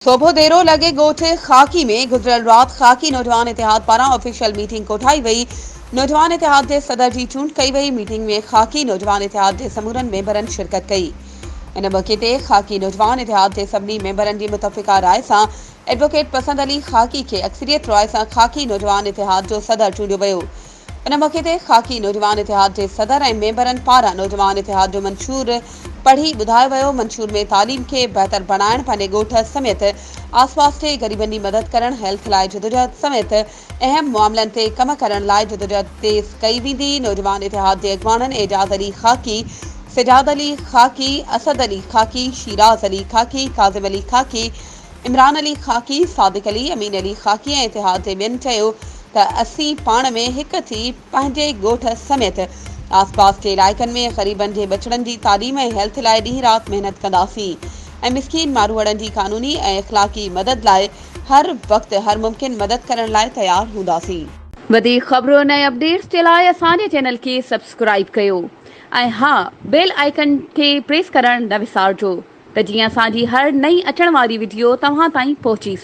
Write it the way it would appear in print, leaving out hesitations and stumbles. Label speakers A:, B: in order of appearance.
A: سوڀوديرو لڳي ڳوٺ خاڪي ۾ گذريل رات خاڪي نوجوان اتحاد پاران آفيشل ميٽنگ ڪوٺائي وئي، نوجوان اتحاد جي صدر جي چونڊ ڪئي وئي، ميٽنگ ۾ خاڪي نوجوان اتحاد جي سمورن ميمبرن شرڪت ڪئي. ان موقعي تي خاڪي نوجوان اتحاد جي سڀني ميمبرن جي متفقه راء سان ايڊووڪيٽ پسند علي خاڪي کي اڪثريت راء سان خاڪي نوجوان اتحاد جو صدر چونڊيو ويو. ان موقعي تي خاڪي نوجوان اتحاد جي صدر ۽ ميمبرن پاران نوجوان اتحاد جو منشور پڙهي ٻڌايو ويو، منشور ۾ تعليم کي بهتر بڻائڻ، پنهنجي ڳوٺ سميت آسپاس جي غريبن جي مدد ڪرڻ، هيلٿ لاء جدوجهد سميت اهم معاملن تي ڪم ڪرڻ لاء جدوجهد تيز ڪئي ويندي، نوجوان اتحاد جي اڳواڻن اعجاز علي خاڪي، سجاد علي خاڪي، اسد علي خاڪي، شيراز علي خاڪي، ڪاظم علي خاڪي، عمران علي خاڪي، صادق علي، امين علي خاڪي ۽ اتحاد جي ٻين چيو ته اسين پاڻ ۾ هڪ ٿي پنهنجي ڳوٺ سميت آسپاس جي علائقن ۾ غريبن جي ٻچڙن جي تعليم ۽ هيلٿ لاء ڏينهن رات محنت ڪنداسين ۽ مسڪين ماروئڙن جي قانوني ۽ اخلاقي مدد لاء هر وقت هر ممڪن مدد ڪرڻ لاء تيار هونداسين. وڌيڪ خبرن ۽ اپڊيٽس جي لاء اسان جي چينل کي سبسڪرائيب ڪيو ۽ ها بيل آئيڪن کي پريس ڪرڻ نه وسارجو. ته جيئن اسان جي هر نئين اچڻ واري وڊيو توهان تائين پهچي.